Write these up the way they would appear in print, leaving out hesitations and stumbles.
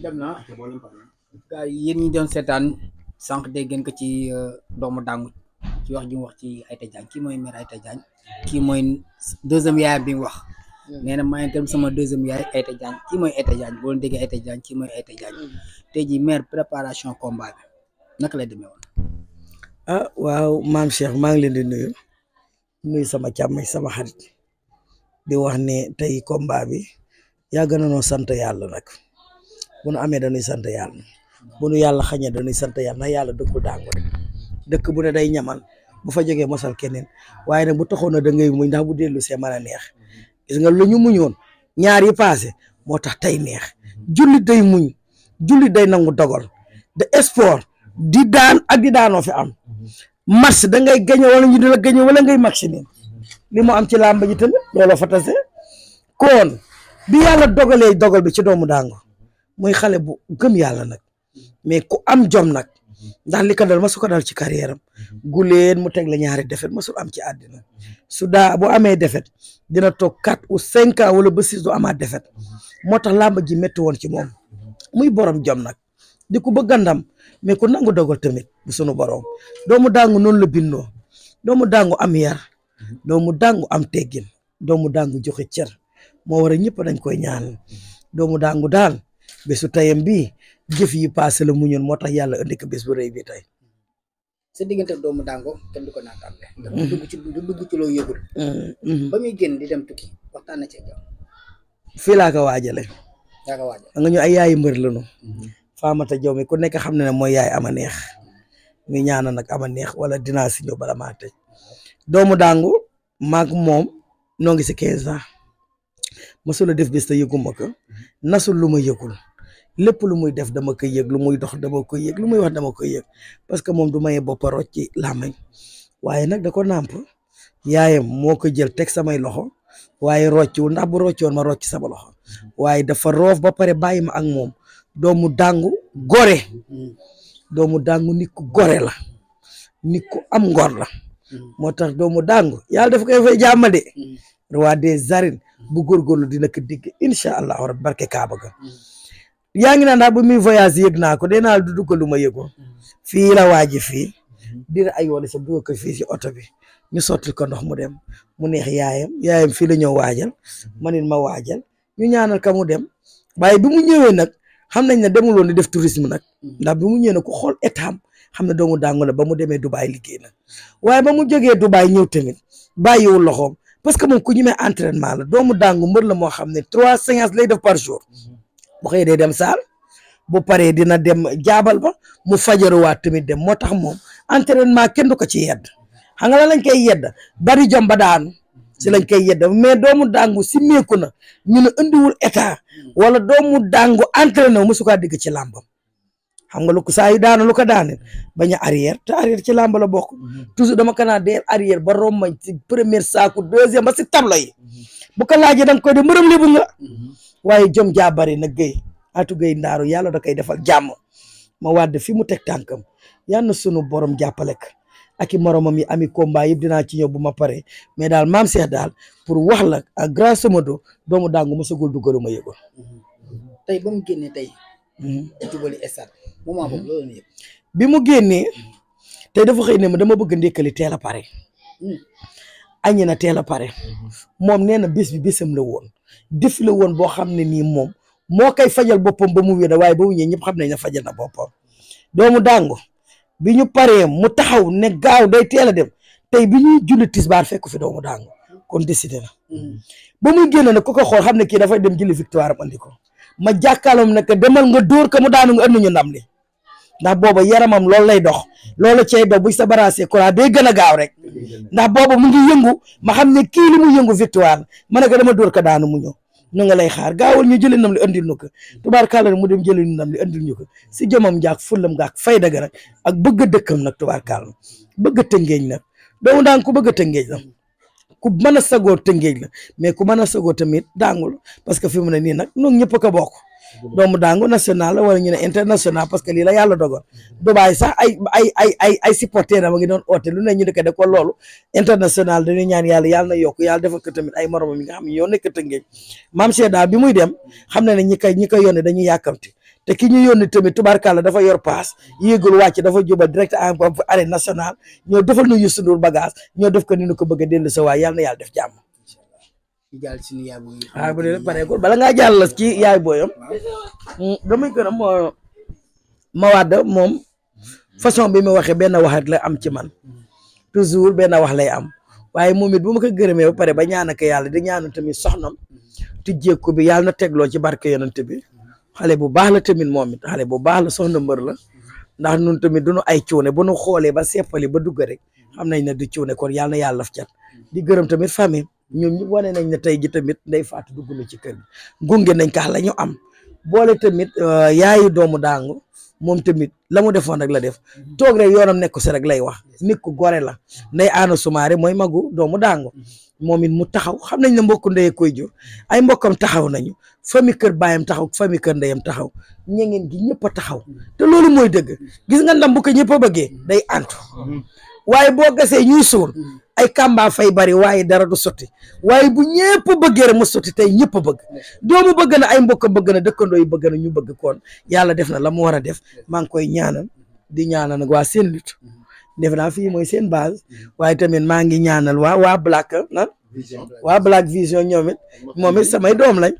dem na gaa yi yéen ñi doon seetaan sànq dégg ngeen ko ci doomu dàngu ci wax ji mu wax ci Aïta Diagne kii mooy mère Aïta Diagne kii mooy deuxième yaay bi mu wax nee na maa ngi tam sama deuxième yaay Aïta Diagne kii mooy Aïta Diagne boo leen déggee Aïta Diagne kii mooy Aïta Diagne tey jii mère préparation combat bi naka lay demee woon. ah waaw maam Cheikh maa ngi leen di nuyu sama càmm sama xarit di wax ne tey combat bi yàgg na noo sant yàlla nag bu nu amee dañuy sant yàlla bu nu yàlla xañee dañuy sant yàlla ndax yàlla dëkkul daangu rek dëkk bu ne day ñamal bu fa jógee mosal keneen waaye nag bu taxoon na da ngay muñ ndax bu dellu see mën a neex gis nga lu ñu muñoon ñaar yi passé moo tax tey neex jullit day muñ jullit day nangu dogal de sport di daan ak di daanoo fi am match da ngay gañe wala ñu di la gañe wala ngay match nii li mu am ci làmb ji tamit looloo fa tase kon bi yàlla dogalee dogal bi ci doomu daangu muy xale bu gëm yàlla nag mais ku am jom nag ndax li ko dal masu ko dal ci carrière am guleen mu teg la ñaari defet masul am ci àddina su daa bu amee defet dina toog 4 ou 5 ans wala ba 6 du amaat defet moo tax làmb ji métti woon ci moom muy borom jom nag di ko bëgg ndam mais ku nangu dogal tamit bu sunu borom doomu daangu noonu la bindoo doomu daangu am yar doomu daangu am teggin doomu daangu joxe cër moo war a ñëpp dañ koy ñaan doomu daangu daal bésu tayam bii jëf yi passé la muñoon moo tax yàlla indi ko bés bu rëy bi tey. sa diggante doomu daango kenn du ko naataange. du dugg ci loo yëgul. ba muy génn di dem tukki waxtaan na ci yow. fii laa ko waajale. yaa ko waajal nga ñu ay yaayi mbër lañu. Faamata Jaw mi ku nekk xam ne mooy yaay ama neex mi ñaana nag ama neex wala dinaa si ñëw bala maa tëj doomu daangu maag moom noo ngi si 15 ans mosula def bés te yëguma ko nasul lu ma yëgul lépp lu muy def dama koy yëg lu muy dox dama koy yëg lu muy wax dama koy yëg parce que moom du maye boppa rocc ci làmmañ waaye nag da ko nàmp yaayam moo ko jël teg samay loxo waaye rocciwul ndax bu roccoon ma rocc sama loxo waaye dafa roof ba pare bàyyi ma ak moom doomu dàngu gore doomu dàngu nit ku gore la nit ku am ngor la moo tax doomu dàngu yàlla daf koy fay jàmm de roi des arènes bu góorgóorlu dina ko digg incha allahu rabbi barke Kaaba ga yaa ngi naan daal bu muy voyage yëg naa ko dee naa du dugg lu ma yëgoo fii la waaji fii dina ay yoon sa dugg ko fii si oto bi ñu sotti ko ndox mu dem mu neex yaayam fii la ñëw waajal manit ma waajal ñu ñaanal ka mu dem waaye bi mu ñëwee nag xam nañ ne demul woon di def tourisme nag ndax bi mu ñëwee nag ku xool état xam ne doomu dàngu la ba mu demee Dubaay liggéey na waaye ba mu jógee Dubaay ñëw tamit bàyyiwul loxoom parce que moom ku ñu mee entraînement la doomu dàngu mbër la moo xam ne 3 séances lay def par jour bu xëy dee dem saal bu paree dina dem jaabal ba mu fajaruwaat tamit dem moo tax moom entraînement kenn du ko ci yedd xam nga la lañ koy yedd bari jom ba daanu si lañ koy yedd mais doomu dàngu si meeku na ñu ne indiwul état wala doomu dàngu entraîné musu kaa digg ci làmbam xam nga lu ko saa yu daanu lu ko daane bañ a arrière te arrière ci làmb la bokk toujours dama ko naan dee arrière ba rommañ ci première saaku deuxième ba si tableau yi bu ko laajee da nga koy de mbërëm lébu nga waaye jom jaa bari nag Guèye Atou Guèye Ndaaru yàlla da koy defal jàmm ma wàdd fi mu teg tànkam yal na sunu borom jàppale ko ak i moromam yi ami combat yëpp dinaa ci ñëw bu ma pare mais daal maam Cheikh daal pour wax la ak grosso modo doomu dàngu ma sagul duggalu ma yëgoon. tey ba mu génnee tey. jubali stade moment boobu loolu la yëg. bi mu génnee tey dafa xëy ne ma dama bëgg ndékkali teel a pare. añi na teel a pare moom nee na bés bi bésam la woon def la woon boo xam ne nii moom moo koy fajal boppam ba mu wér waaye ba mu ñëwee ñëpp xam nañ ne fajal na boppam doomu dàngu bi ñu paree mu taxaw ne gaaw day teel a dem tey bi ñuy julli tisbaar fekk fi doomu dàngu kon décidé na ba muy génn nag ku ko xool xam ne kii dafay dem jëli victoire am andi ko ma jàkkaarloom ne que demal nga dóor ko mu daanu nga andi ñu ndam li ndax booba yaramam loolu lay dox loolu cay dox buy sa baraasee courant day gën a gaaw rek ndax booba mu ngi yëngu ma xam ne kii li mu yëngu victoire ma ne ko dama dóor ko daanu mu ñëw nu nga lay xaar gaawal ñu jëli ndam li andil ñu ko tubaarkàlla mu dem jëli ndam li andil ñu ko si jëmam njaak fullam ngaak fayda ga nag ak bëgg a dëkkam nag tubaarkàlla bëgg a tëngeej nag doomu daan ku bëgg a tëngeej la ku mën a sagoo tëngeej la mais ku mën a sagoo tamit daangul parce que fi mu ne nii nag ñun ñëpp ko bokk doomu daangu national la wala ñu ne international parce que lii la yàlla dogal Dubaay sax ay supporter ma ngi doon oote lu ne ñu dëkk de ko loolu international dañuy ñaan yàlla na yokk yàlla defal ko tamit ay moromam yi nga xam ne ñoo nekk Tëngéej maam Cheikh daal bi muy dem xam na ne ñi koy yónnee dañuy yàkkamti te ki ñu yónni tamit tubaarkàlla dafa yor paas yéegul wàcc dafa juba direct en arène nationale ñoo defal nu Youssou Ndour bagage ñoo def ko ni nu ko bëgg a dellu sa waay yàlla na yàlla def jàmm. Bu dee pareegul bala ngaa jàll ci yaay booyam damay gërëm Mawade moom façon bi mu waxee benn waxat la am ci man toujours benn wax lay am waaye moom it bu ma ko gërëmee ba pare ba ñaan ak yàlla di ñaan tamit soxnam tijjeeku bi yàlla na tegloo ci barke yonent bi xale bu baax la tamit moom it xale bu baax la soxna mbër la ndax nun tamit duñu ay cuune bu nu xoolee ba seppali ba dugg rek xam nañ ne du cuune kon yàlla na yàlla laf cat di gërëm tamit famille ñoom ñëpp wane nañ ne tey ji tamit Ndeye Fatou dugg na ci kër gi gunge nañ kax la ñu am boole tamit yaayu doomu daangu moom tamit la mu defoon rek la def toog rek yoonam nekku si rek lay wax nit ku gore la Ndeye Anna Soumaré mooy magu doomu daangu moom it mu taxaw xam nañ ne mbokku ndeye koy jur ay mbokkam taxaw nañu famille kër baayam taxaw famille kër ndeyam taxaw ñengeen gi ñëpp a taxaw te loolu mooy dëgg gis nga ndam bu ko ñëpp a bëggee day antu waaye boo gasee ñuy suul ay kamba fay bari waaye dara du sotti waaye bu ñëpp bëggee rek mu sotti tey ñëpp a bëgg doomu bëgg na ay mbokk bëgg na dëkkandoo yi bëgg na ñu bëgg koon yàlla def na la mu war a def maa ngi koy ñaanal di ñaanal nag waa seen lutte def naa fii mooy seen base waaye tamit maa ngi ñaanal waa Black waa Black Vision ñoom it moom it samay doom lañ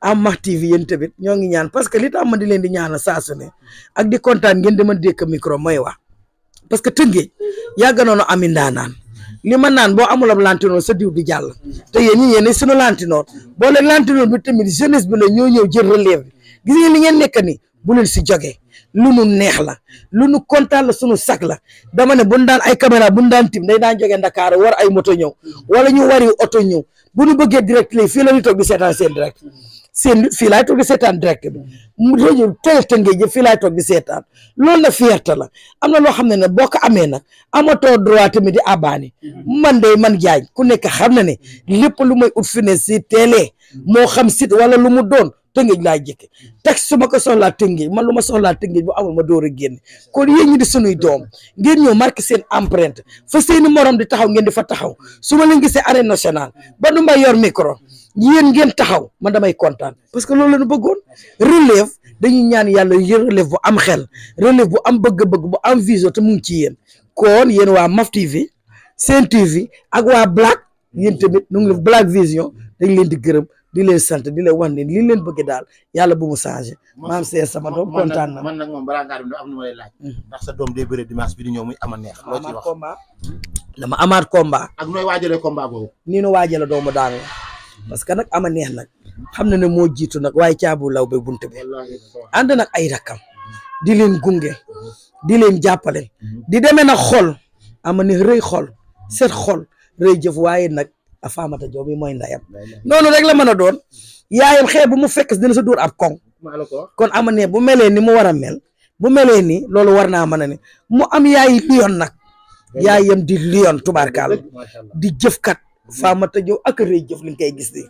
am Max TV yéen tamit ñoo ngi ñaan parce que li tax ma di leen di ñaanal saa su ne ak di kontaan ngeen di ma dékk micro mooy wax parce que Tëngéej yàgg noonu ami ndaanaan li ma naan boo amulam lantinoor sa diw di jàll te yéen ñi yéen suñu lantinoor boo leen lantinoor bi tamit jeunesse bi la ñoo ñëw jël relève bi gis ngeen li ngeen nekk ni bu leen si jógee lu nu neex la lu nu kontaan la sunu sag la dama ne buñ daan ay caméra buñ daan tim day daan jógee Dakar war ay moto ñëw wala ñu wari oto ñëw bu ñu bëggee direct lii fii la ñu toog di seetaan seen direct seen fii laay toog di seetaan direct bi mu rajo teel Tëngéej fii laay toog di seetaan loolu la fierté la am na loo xam ne nag boo ko amee nag amatoo droit tamit di abbaani man de man jaaj ku nekk xam na ne lépp lu may ut fi ne si télé moo xam site wala lu mu doon Tëngéej laa jëkke tax su ma ko soxlaa Tëngéej man lu ma soxlaa Tëngéej bu amul ma door a génn kon yéen ñi di sunuy doom ngeen ñëw marqué seen empreinte fa seeni morom di taxaw ngeen di fa taxaw su ma leen gisee arène nationale ba du may yor micro yéen ngeen taxaw man damay kontaan parce que loolu la ñu bëggoon relève dañuy ñaan yàlla relève bu am xel relève bu am bëgg-bëgg bu am vision te mu ngi ci yéen kon yéen waa Maf TV Sen TV ak waa Black yéen tamit nu ngi Black Vision dañ leen di gërëm di leen sant di leen wax ne li leen bëgg daal yàlla bu mu changé maam see sama doom kontaan na man nag moom balaa ngaa dem am na ma lay laaj ndax sa doom day bëre dimanche bi di ñëw muy ama neex loo ciy wax dama amaat combat ak nooy waajalee combat boobu nii nu waajale doomu daanu parce que nag ama neex nag xam na ne moo jiitu nag waaye caabu law ba bunte bi ànd nag ay rakkam di leen gunge di leen jàppale di demee nag xol ama neex rëy xol set xol rëy jëf waaye nag a Famata Diop bi mooy ndayam noonu rek la mën a doon yaayam xeeb bu mu fekk dina sa dóor ab koŋ kon ama ne bu melee ni mu war a mel bu melee ni loolu war naa mën a ne mu am yaayi lion nag yaayam di lion tubaarkaal di jëfkat Famata Diop ak rëy jëf li nga koy gis ni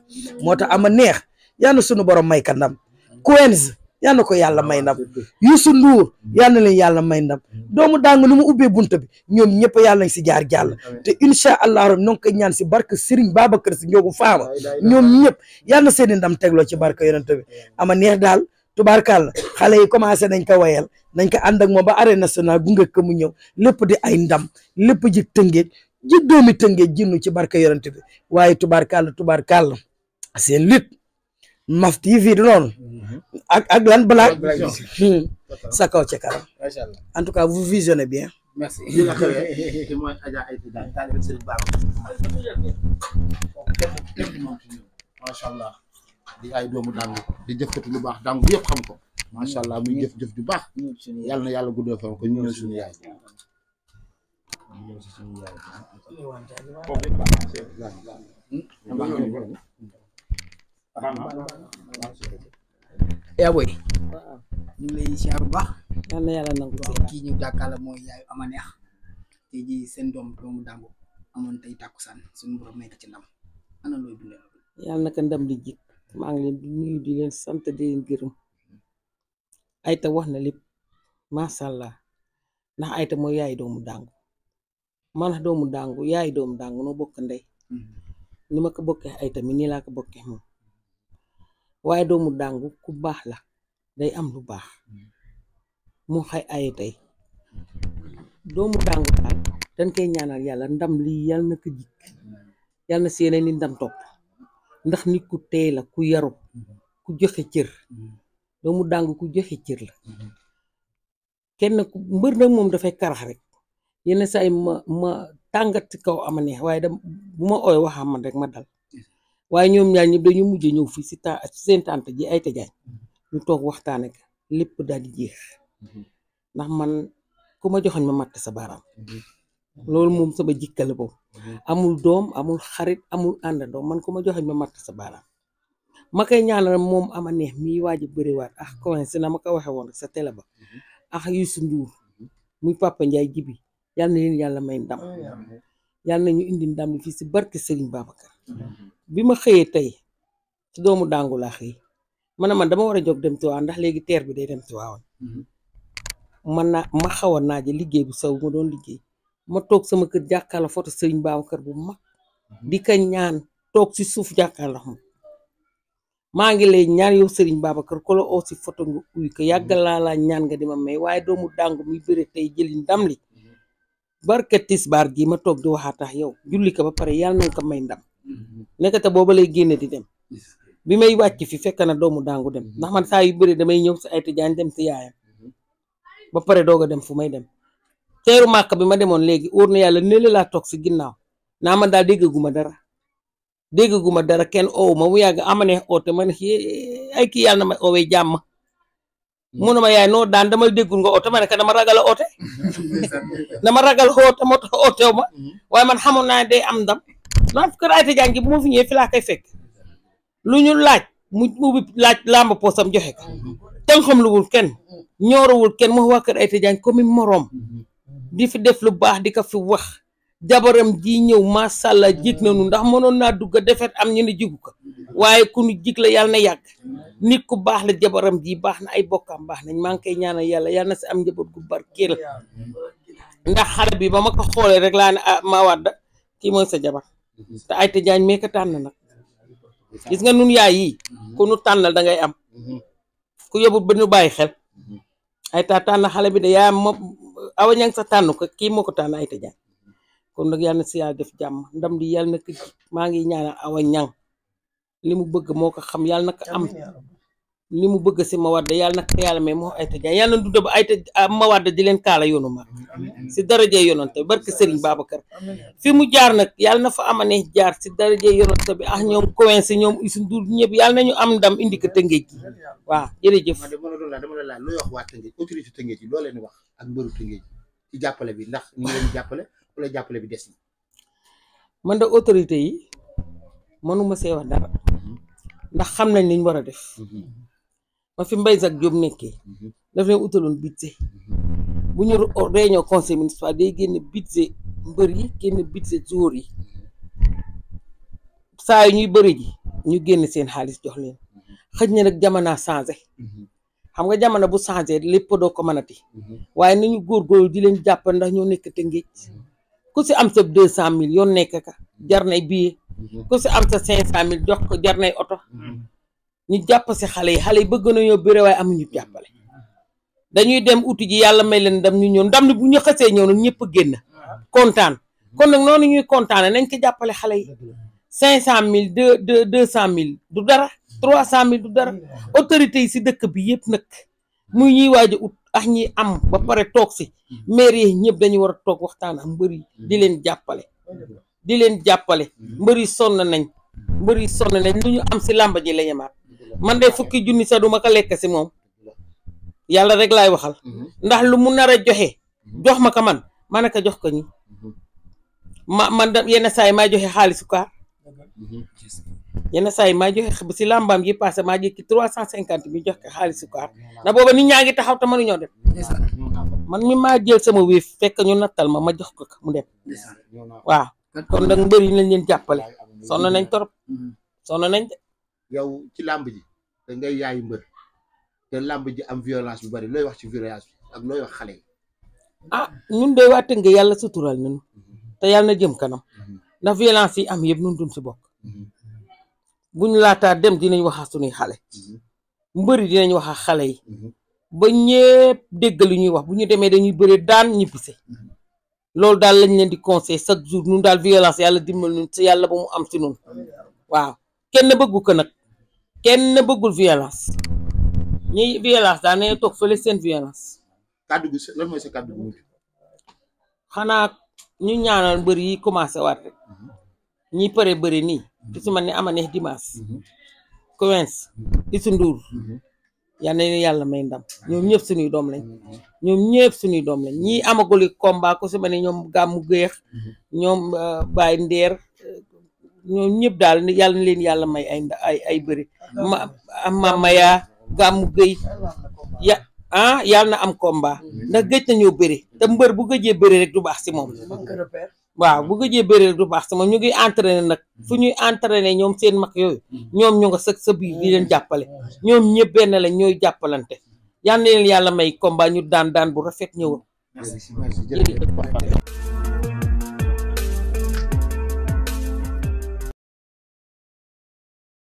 moo tax ama neex yal na sunu borom may ka ndam Quench yal na ko yàlla may ndam Youssou Ndour yal na leen yàlla may ndam doomu daangu nu mu ubbee bunta bi ñoom ñëpp yàlla nañ si jaar jàll te incha allah rabbi noo ngi koy ñaan si barke Serigne Babacar si Njoogu Faama ñoom ñëpp yal na seeni ndam tegloo ci barke yonent bi ama neex daal tubaarkàlla xale yi commencé nañ ko wayal nañ ko ànd ak moom ba arène nationale gunge ko mu ñëw lépp di ay ndam lépp ji Tëngéej ji doomi Tëngéej jinnu ci barke yonent bi waaye tubaarkàlla seen lutte Maf TV du noonu ak lan Black sa kaw ca kanam en tout cas vous visionnez bien. merci. mooy Adja Aïda Diagne taalibe Serigne Babacar macha allah di ay doomu dangu di jëfkati lu baax dangu yëpp xam ko macha allah muy jëf ju baax yàlla na yàlla guddal fan ko ñu ñëw suñu yaay yaa boy ñu ngi lay siyaar bu baax yal na yàlla nangu kii ñu jàkkaarloo mooy yaayu ama neex tey ji seen doomu dangu amoon tey tàkkusaan suñu borom nekk ci ndam ana looy dundee yàlla naka ndam li jik maa ngi leen di nuyu di leen sant di leen gërëm Aïta wax na lépp masha Allah ndax Aïta mooy yaay doomu dangu man doomu dangu yaay doomu dangu noo bokk ndey ni ma ko bokkee Aïta mi nii laa ko bokkee moom waaye doomu dangu ku baax la day am lu baax moo xay aye tey doomu Dangu daal dañ koy ñaanal yàlla ndam lii yàlla na ko jik yàlla na si yeneen ni ndam topp ndax nit ku teey la ku yaru ku joxe cër doomu Dangu ku joxe cër la kenn ku mbër nag moom dafay karax rek yenn saa yi ma tàngat ci kaw ama neex waaye bu ma ooy waxam man rek ma dal waaye ñoom ñaar ñëpp dañu mujj ñëw fii si seen tante ji ay tajaañ ñu toog waxtaane ko lépp daal di jeex ndax man ku ma joxoñ ma matt sa baaraam loolu moom sama jikkale boobu amul doom amul xarit amul àndandoo man ku ma joxoñ ma matt sa baaraam ma koy ñaanal moom ama neex mii waaj a bëriwaat ak coince na ma ko waxe woon rek sa télé ba ak Youssou Ndour muy Papa Ndiaye jibi yàlla na leen yàlla may ndam yàlla na ñu indi ndam li fii si barke Serigne Babacar bi ma xëyee tey ci doomu Dangu laa xëy man dama war a jóg dem Tiwaawan ndax léegi teer bi day dem Tiwaawan ma xaw a naaje liggéey bu saw ma doon liggéey ma toog sama kër jàkkaarloo photo Serigne Babacar bu mag di ka ñaan toog si suuf jàkkaarloo maa ngi lay ñaan yow Serigne Babacar ko la oo si photo nga uy ko yàggal laa ñaan nga di ma may waaye doomu Dangu muy bëre tey jëli ndam li barke tisbaar gi ma toog di waxaatax yow julli ko ba pare yàlla na nga ko may ndam nekkate booba lay génne di dem bi may wàcc fi fekk na doomu Dangu dem ndax man saa yu bëri damay ñëw si ay tijaan dem si yaayam ba pare doog a dem fu may dem teeru màkk bi ma demoon léegi óor na yàlla néle laa toog si ginnaaw naa man daal déggaguma dara kenn oowu ma mu yàgg ama neex oote man ay kii yàlla na ma oowee jàmm mu ne ma yaay noo daan dama déggul nga oote ma ne ka dama ragal a oote dama ragal oote moo tax ootew ma waaye man xamoon naa day am ndam naan kër ay tijaan gi bu ma fi ñëwee fi laa koy fekk lu ñu laaj mu ubbi laaj làmb poosam joxe ko ten xam luwul kenn ñoorawul kenn moo waa kër ay tijaan comme moroom di fi def lu baax di ko fi wax jabaram ji ñëw masàlla jig nañu ndax mënoon naa dugg defet am ñu ne jigu ko waaye ku ñu jig la yàlla na yàgg nit ku baax la jabaram ji baax na ay bokkam baax nañ maa ngi koy ñaanal yàlla na si am njaboot gu barkeel ndax xale bi ba ma ko xoolee rek laa ne ma wadda kii mooy sa jabar te ay tijaan mee ko tànn nag gis nga nun yaay yi ku nu tànnal da ngay am ku yóbbut ba nu bàyyi xel ay tànn xale bi de yaayam ma awa ñang sa tànn ko kii moo ko tànn ay tijaan kon nag yàlla na si yàlla def jàmm ndam di yàlla na ko maa ngi ñaanal awa ñang li mu bëgg moo ko xam yàlla na ko am li mu bëgg si Mawadda yàlla na ko yàlla may moo ay tijaan yàlla na dund ba ay Mawadda di leen kaala yoonu ma si daraje yonante barke Serigne Babacar fi mu jaar nag yàlla na fa amane jaar si daraje yonante bi ak ñoom coince ñoom Youssou Ndour ñëpp yàlla nañu am ndam indi ko Tëngéej gi waaw jërëjëf dama la laaj looy wax waa Tëngéej autorité Tëngéej yi loo leen wax ak mbëru Tëngéej ci jàppale bi ndax ñu ngi leen jàppale wala jàppale bi des na man da autorité yi mënuma see wax dara ndax xam nañ liñ war a def ma fi Mbaye Jacques Diop nekkee daf leen utaloon budget bu ñu réunion conseil municipal day génn budget mbër yi génn budget joueur yi saa yu ñuy bëri ji ñu génn seen xaalis jox leen xëj na nag jamono changé xam nga jamono bu changé lépp doo ko mënati waaye nañu góorgóorlu di leen jàpp ndax ñoo nekk Tëngéej ku si am sa 200 000 yoon nekk ka jar nay billet ku si am sa 500 000 jox ko jar nay oto ñu jàpp si xale yi bëgg nañoo bëre waaye amuñu jàppale dañuy dem uti ji yàlla may leen ndam ñu ñëw ndam li bu ñu xasee ñëw nag ñëpp génn kontaan kon nag noonu ñuy kontaane nañ ko jàppale xale yi 500 000 200 000 du dara 300 000 du dara autorité yi si dëkk bi yëpp nag muy ñuy waaj a ut ak ñi am ba pare toog si maire yi ñëpp dañu war a toog waxtaan ak mbër yi di leen jàppale mbër yi sonn nañ lu ñu am si làmba ji la yemaat man de fukki junni sax duma ko lekk si moom yàlla rek laay waxal ndax lu mu nar a joxe jox ma ko man ma ne ko jox ko ñi man da yenn saa yi maa joxe xaalisu kaar yenn saa yi maa joxe si làmbaam yi passé maa jëkki 350 mi jox ko xaalisu kaar na booba nit ñaa ngi taxaw te mënuñoo dem man mi maa jël sama wéef fekk ñu nattal ma jox ko mu dem waaw kon nag mbër yi nañ leen jàppale sonn nañ torop sonn nañ de yow ci làmb ji da ngay yaayu mbër te làmb ji am violence bu bari looy wax ci violence bi ak looy wax xale yi ñun de waa Tëngéej yàlla sutural nañu te yàlla na jëm kanam ndax violence yi am yëpp ñun duñ si bokk buñ laataa dem dinañ wax suñuy xale mbëri dinañ wax ak xale yi ba ñëpp dégg lu ñuy wax bu ñu demee dañuy bëri daan ñibbise loolu daal lañ leen di conseil chaque jour ñun daal violence yàlla dimbal ñun si yàlla ba mu am si ñun waaw kenn bëggu ko nag kenn bëggul violence ñi violence daal nañu toog fële seen violence. kàddu gi lan mooy sa kàddu gu mujj. xanaa ñu ñaanal mbër yi commencé waat rek ñi pare bëri nii di su ma ne ama neex dimanche Quench Youssou Ndour yal na leen yàlla may ndam ñoom ñëpp suñuy doom lañ ñii amagul combat ku su ma ne ñoom gàmmu géex ñoom Baye Ndeer ñoom ñëpp daal yàlla na leen yàlla may ay bëri mamaya gàmmu géy yàlla na am combat ndax gëj nañoo bëri te mbër bu gëjee bëri rek du baax si moom waaw bu gëjee bëri rek du baax si moom ñu ngi entraîné nag fu ñuy entraîné ñoom seen mag yooyu ñoom ñu nga sëg sa biir di leen jàppale ñoom ñëpp benn la ñooy jàppalante yal na leen yàlla may combat ñu daan bu rafet ñëwam.